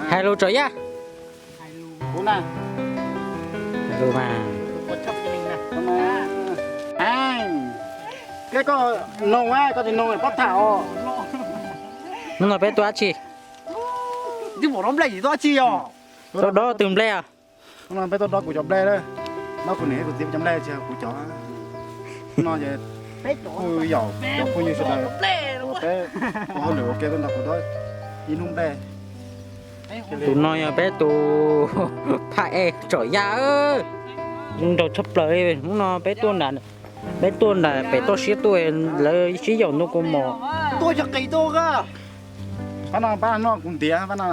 Hais lus tso yaj. Kuv na. Hais lus mas. Koj noog, koj tsis noog pab tham os. Hnub no peb tuaj dab tsi? Tuaj dob twg nplej os? Hnub no peb tuaj dob kuv cov nplej na. Dob kuv niam kuv txiv cov nplej tsis yog kuv cov. Hnub no ces kuj yaum cov phooj ywg sawv daws ua peb ua hauj lwm ua ke tuaj nrog kuv dob ib hnub nplej. Tus no yog peb tus phaj ej tsom yaj, zoo nraug tshaj plaws li. Hnub no peb tuaj nram, peb tuaj nram pem toj siab tuaj, lawv sib yaum ntoo kaus mom. Tuaj cov qis tuaj. Pab no pab noj kuv ntiav pab no.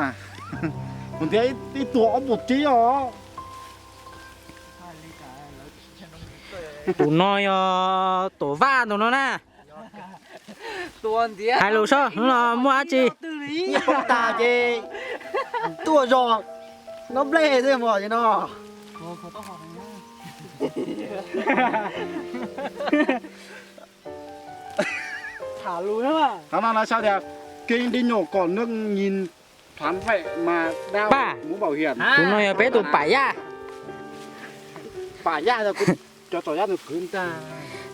Kuv ntiav ib tuag ob puas tsib os. Tus no yog Tuam Vaj tus no na. Hais lus seb hnub no muaj dab tsi? Nyiaj poob tas ces tuaj zog dob nplej xwb mog no. Tham lus na. Qhov no lawv sau tias kinh đi nhổ cỏ nước nhìn thoáng vậy mà đeo mũ bảo hiểm. Tus no yog peb tus pam yaj. Pam yaj yog cov tsom yaj tus kwv ntag.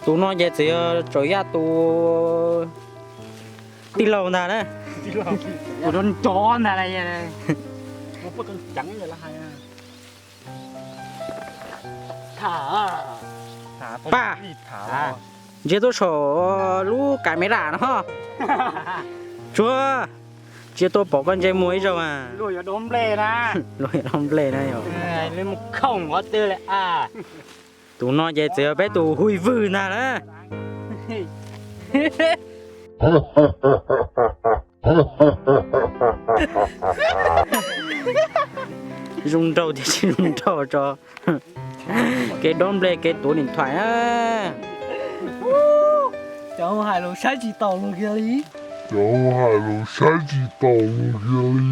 Tus no ces txawm yog tsom yaj tus tij laug ntag na. Tus rov nrov ntag. Pab, ntsia tuaj saum lub camera no. Tsuag, tsis tuaj pom koj ntsia muag ib zaug mas. Luag yuav dob nplej na. Luag yuav dob nplej na yog. Tus no ces txawm yog peb tus hui vwg ntag na. Zoo nraug tiam sis zoo nraug tso. Kev dob nplej kev tuav điện thoại na. Cov hais lus saib tsis taus luag kiag li. Cov hais lus saib tsis taus luag kiag li.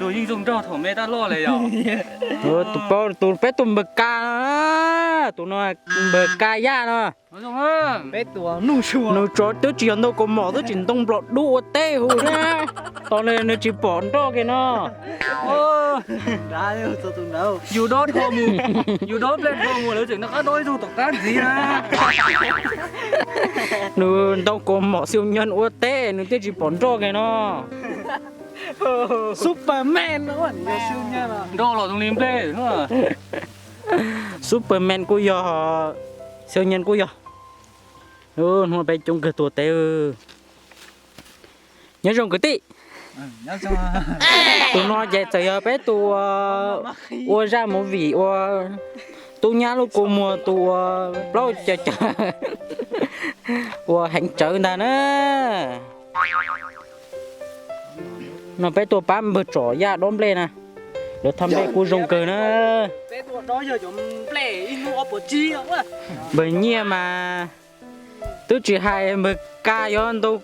Luag yeej zoo nraug thaum me tab loj li yom. Tus pab, tus peb tus npawg Ka, tus no npawg Ka Yaj no. Nws tsov twb tsis yog ntoo kaus mom, twb tsis ntoo nplom dub ua teb hu na. Tos nws tsis pom nroj kiag no. Yus dob dhau mus, yus dob nplej dhau mus lawv tseem noj qab dob ib tug tom qab ntxiv na. Nws ntoo kaus mom siu nyob ua teb nws twb tsis pom nroj kiag no. Superman no, nroj los zoo li nplej. Superman kuj yog, siu nyob kuj yog. Hnub no peb coob kawg tuaj teb. Nyob zoo kwv tij. Tus no ces txawm yog peb tus ua zaj movie ua tub nyab lub kua muag tus ua plaub caug caug ua heev tsawv ntag na. No peb tuaj pab npawg Tsom Yaj dob nplej na. Lawv thaj nplej kuj zoo kawg na. Npawg Nyiaj mas twb tsis hais npawg Ka yuav ntoo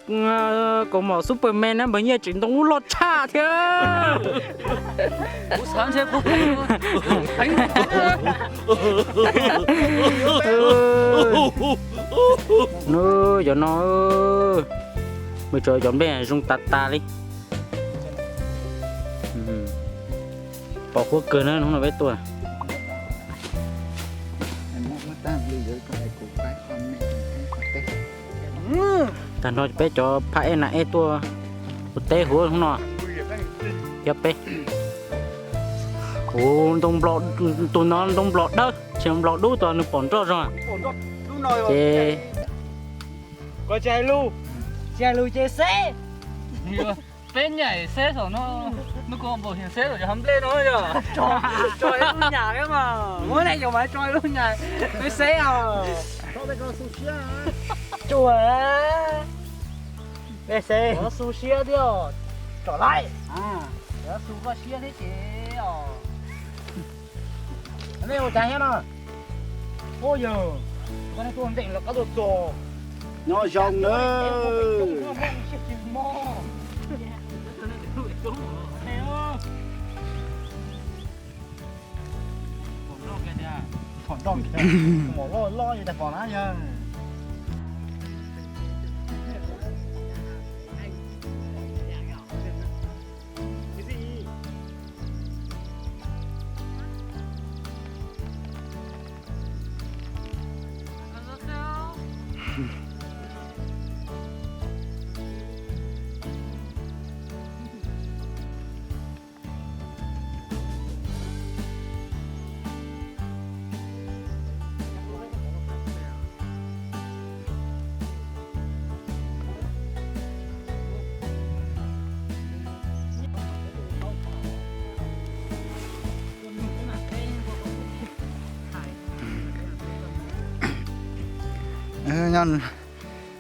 kaus mom Superman na, npawg Nyiaj tseem ntoo ub loj tshaj thiab. Nws cov no, npawg Tsom cov nplej zoo tas tas li. Pom huab kawg na hnub no peb tuaj. Tag nrho peb cov phaj ej nas ej tuaj ua teb huv hnub no. Yog peb, kuv ntoo nplom, tus no ntoo nplom dawb tsis nplom dub tos nws pom nroj zog. Ces tsis hais lus, tsis hais lus ces xeb. Peb nyaim xeb saum no, nws kuj npaum hiam xeb saum cov hav nplej no yog. Tso ib lub nyam mas, muab nej yuav mas tso ib lub nyam, peb xeb os. Tsuas, peb xeb. Xu siab thiab, tsom laij. Xu koj siab thiab ces os. Nej ua cas thiab no? Ua yog koj tuaj nteem los koj tuaj txog. Nyob zoo nawb. Phom nroj kiag, mom loj loj li tas phom na yog.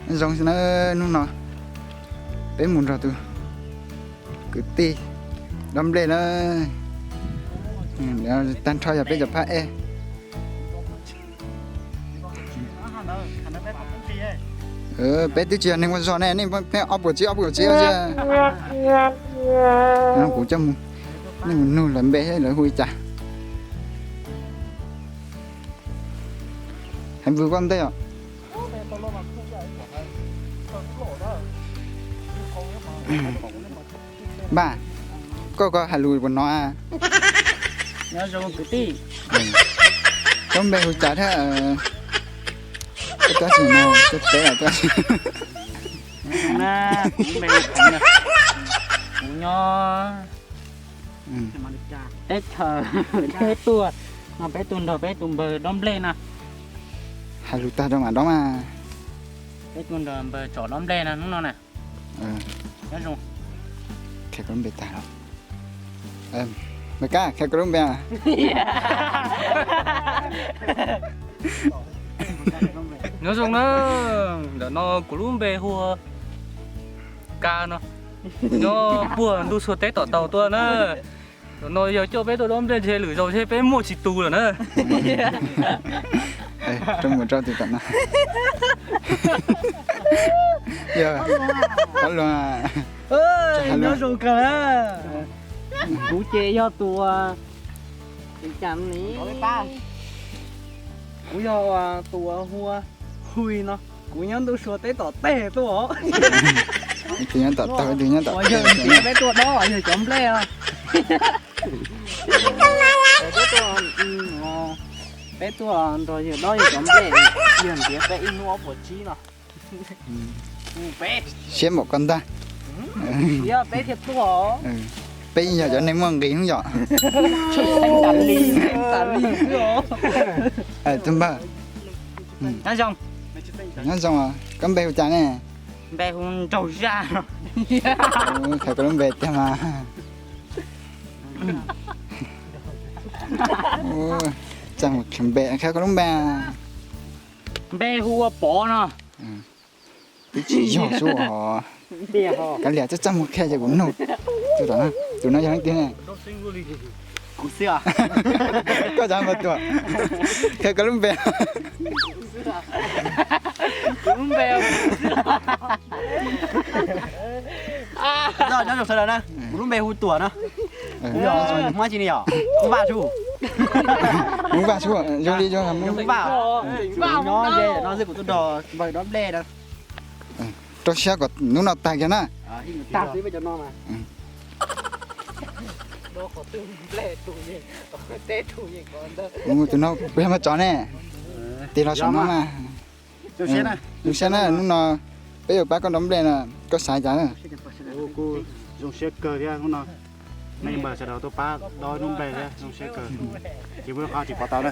Nyob zoo na, hnub no peb mus nrog tus kwv tij dob nplej na. Tag nrho yog peb cov phab ej. Peb twb tsis yog neeg ua zog ne, nej ob puas tsib ob puas tsib. Kuv coj mus, nej mus nug lawv npe thiab lawv hu li cas. Hais vwm koj ntej os. Npaj, koj koj hais lus puas hnov? Nyob zoo kwv tij. Koj npe hu cas thiab? Koj twb tsis no, koj teb os. Kuv npe hu Khoov, kuv nyob teb chaws Theb Tuaj no, peb tuaj nrog peb tus npawg dob nplej na. Hais lus tag rau mam dob mas. Peb tuaj nrog npawg tsom dob nplej na hnub no na. Nyob zoo. Qhia koj lub npe tag los? Npawg Kab, qhia koj lub npe. Nyob zoo na, ntawm no kuv lub npe hu ua Kab no, nyob puag ntuj sua teb tom taug tuaj na. Ntawm no yog coj peb tuaj dob nplej ntshe lwm zaus ntshe peb muaj tsis tus lawm na. Rau mus rau tus tom no. Yog, Qhov Luag, nyob zoo kawg na. Kuv ces yog tus, kuv yog tus hu ua Hui no, kuv nyob ntuj sua teb tom tej tuaj os. Tus nyob tom taug, tus nyob tom tej. Peb tuaj dob yawg cov nplej os. Peb tuaj nrog yawg dob yawg cov nplej, yawg ntiav peb ib hnub ob puas tsib no. Siab npaum koj ntag. Peb thiaj tuaj. Peb yeej yog cov neeg muaj nqis hnub yom. Tus npawg, nyob zoo, koj npe hu cas ne? Npe hu Nraug Zaj. Qhia koj lub npe tiag mas. Txaj muag npe, qhia koj lub npe. Npe hu ua Pov no. Twb tsis yog xwb os. Kav liam, txaj txaj muag qhia ces kuv nug. Tus no yog leej twg ne? Kuv xwb. Koj cov npawg tuag, qhia koj lub npe. Kuv lub npe, kuv lub npe hu Tuam no. Kuv yog Hmoob tsi ne yom? Hmoob Vaj Tsuj. Hmoob Vaj Tsuj, zoo li zoo Hmoob Vaj. Kuv nyob ze no xwb, kuv tuaj nrog npawg dob nplej na. Rau siab kom hnub no tag kiag na. Tus no kuv yog npawg tsov ne. Tig los saum no na. Zoo siab na, hnub no peb yuav pab koj dob nplej no, koj xav cas na? Kuj zoo siab kawg thiab hnub no nej npawg sawv daws tuaj pab dob lub nplej thiab zoo siab kawg. Ces muaj qhov tsis pom tau na.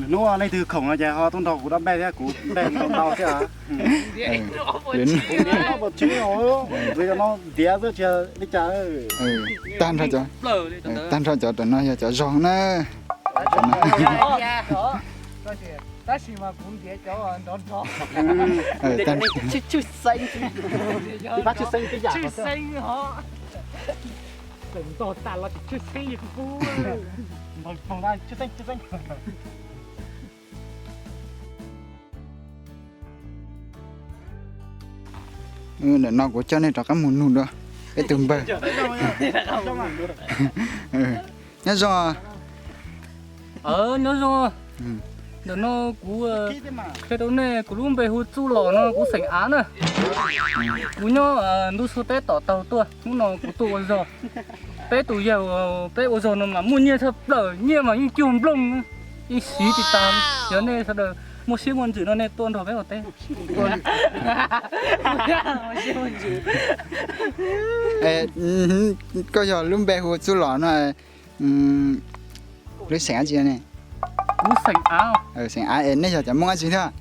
Hnub leej twg khoom no ces ho tuaj nrog kuv dob nplej thiab, kuv nplej tau tau thiab. Kuv ntiav no ntiav xwb tsis li cas. Tag nrho cov, tag nrho cov ntawm no yog cov zog na. Tab sis mas kuv ntiav cov nrov nrov. Tshwj xeeb, tshwj xeeb, tshwj xeeb os. Tseem ntog tas los tseem tshwj xeeb li kuv pub. Tshwj xeeb, tshwj xeeb. Ntawm no kuv coj nej rov qab mus nug dua peb tus npawg. Nyob zoo. Nyob zoo. Ntawm no kuv qhia rau nej, kuv lub npe hu Txuj Los no, kuv xeem Av na. Kuv nyob ntuj sua teb tom taug tuaj, hnub no kuv tuaj ua zog. Peb tus yawg peb ua zog no mas muaj nyiaj tshaj plaws, nyiaj mas yeej cuag nplooj, yeej siv tsis tas. Yog nej sawv daws Muaj siab muaj ntsws no nej tuaj nrog peb ua teb. Koj yog lub npe hu Txuj Los no, lub xeem dab tsi ne? Lub xeem Av. Xeem Av es nej yog cov Hmoob dab tsi thiab?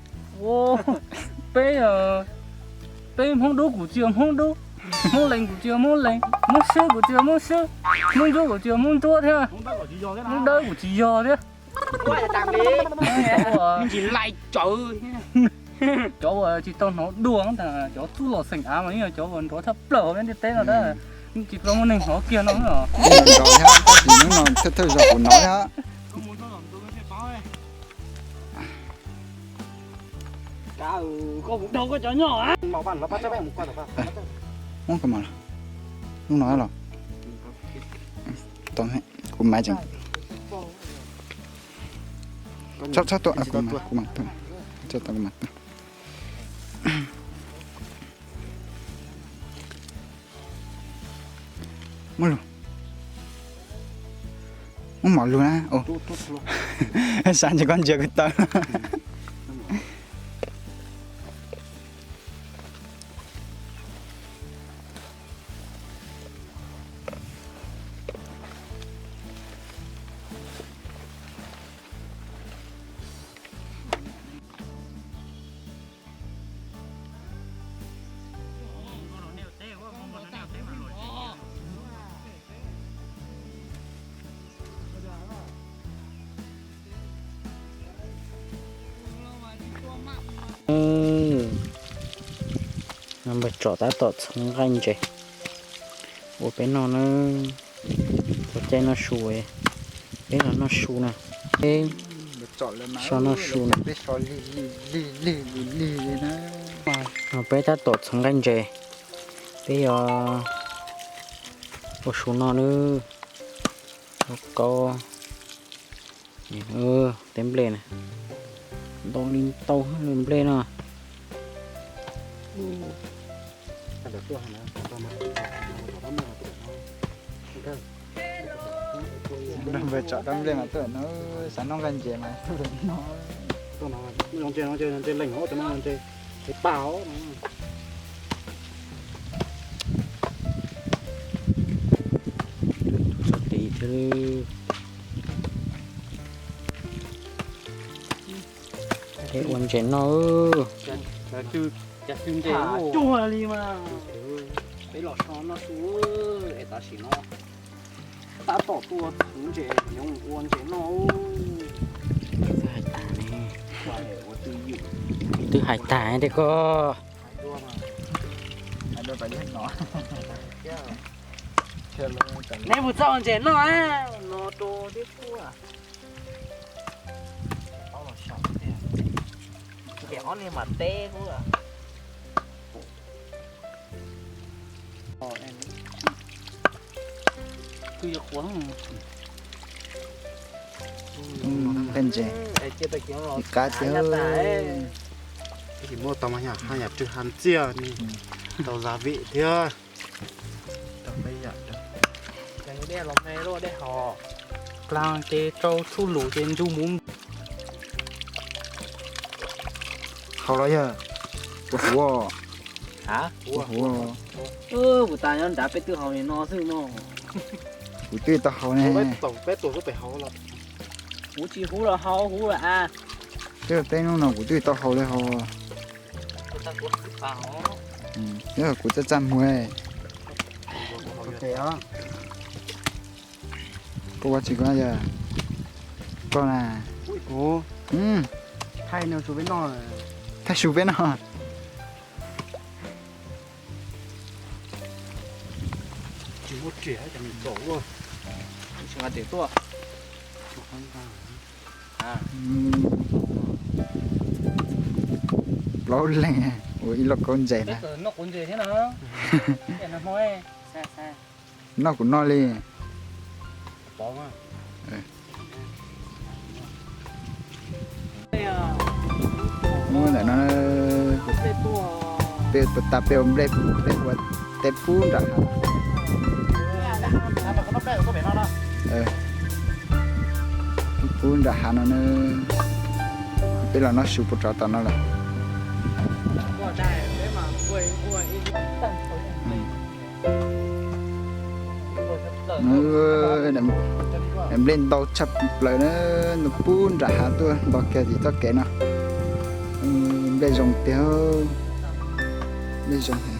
Peb, peb Hmoob Dub kuv tsis yog Hmoob Dub, Hmoob Lees kuv tsis yog Hmoob Lees, Hmoob Swb kuv tsis yog Hmoob Swb, Hmoob Ntsuab kuv tsis yog Hmoob Ntsuab thiab, Hmoob Dawb kuv tsis yog thiab. Cov uas tsis tau hnov dua ntag, cov Txuj Los xeem Av mas yeej yog cov uas nrov tshaj plaws hauv ntiaj teb no ntag, tsis tau muaj neeg hnov kiag no. Nrov thiab, tab sis hnub no thawj thawj zaug kuv hnov thiab. Muab koj mas los, hnub no los, kuv mas tseem, txhob txhob tua, kuv mas, kuv mas tua, txhob tua, kuv mas tua. Muab lug, muab mom lug na. Sav ntshe koj ntsia kuv taw. Npawg Tsom tab tom txhoov nqaij ntses ua peb noj na. Ua caij noj su, peb los noj su na. Peb so noj su na. No peb tab tom txhoov nqaij ntses, peb yuav ua su noj na. Ua kaub, teb nplej na, ntau li ntau nplej no. Npawg Tsom tab nplej mas tuaj no, xav noj nqaij ntses mas tuaj no. Ntses leej os, cov no ntses paj os. Txog tid thiab, ua ntses noj. Cas xwb ntses cuag li mas. Peb los so noj su es tam sim no tab tom tuaj txhoov ntses yuav mus ua ntses noj. Twb hais tas ne, twb hais tas tiag koj. Neb mus txog ntses noj no rau tib kuj. Ces ob niag mas teb kuj. Twb yuav quav. Nqaij ntses, qab thiab. Tab sis muab tau mas yam ha yam tsw ha ntxiag ni, tau gia vị thiab. Tau peb yam rau. Dej los me luaj dej hos. Dlaag ces rau txhub lus ces ntug mus. Haus los yog? Ua huv. Ua huv. Kuv tas nyob nrad peb twb haus li no xwb no. Kuv twb tau haus ne. Peb tuam peb tuam pem haus los. Kuv tsis huv los haus huv los a. Twb peb hnub no kuv twb tau haus li haus. Yog kuv txaj txaj muag. Koj ua tsis koj yog koj na. Thaij su peb noj. Tsis muaj riam ces nws txom luaj. Tsis nqa riam tuaj. Plaub leeg ua ib lauj kaub ntses na. Noj kuv noj li. Ntawm no peb ua tas peb ua nplej, peb ua teb pub nram hav. Pub nram hav no na. Peb los noj su puas rov tom no lawm. Nplej ntau tshaj plaws na, nws pub nram hav tuaj nto kiag tim txoj kev no. Nplej zoo tiag, nplej zoo heev.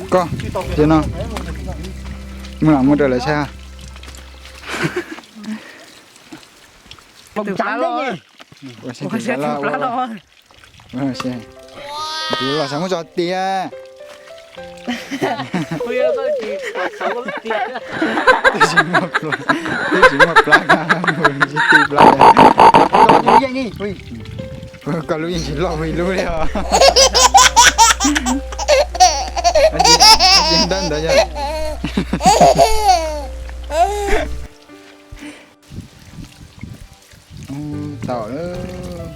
Koj, no, mus lam mus raws lawv saib. Tus los xav muab tso tiag. Twb tsis muaj plab, mus tsis ti plab. Koj lub yeej tsis loj hu ib lub li os. Tsis ntawd ntawd yog. Tau lawm.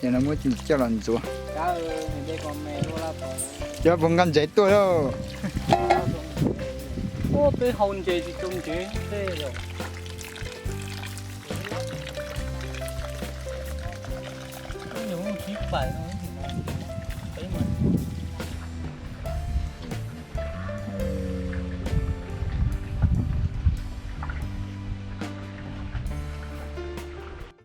Yog no muab coj los ntxuav. Cov puas nkag ntsev tuaj lauj? Peb hau ntses tsis tu ntsev tej.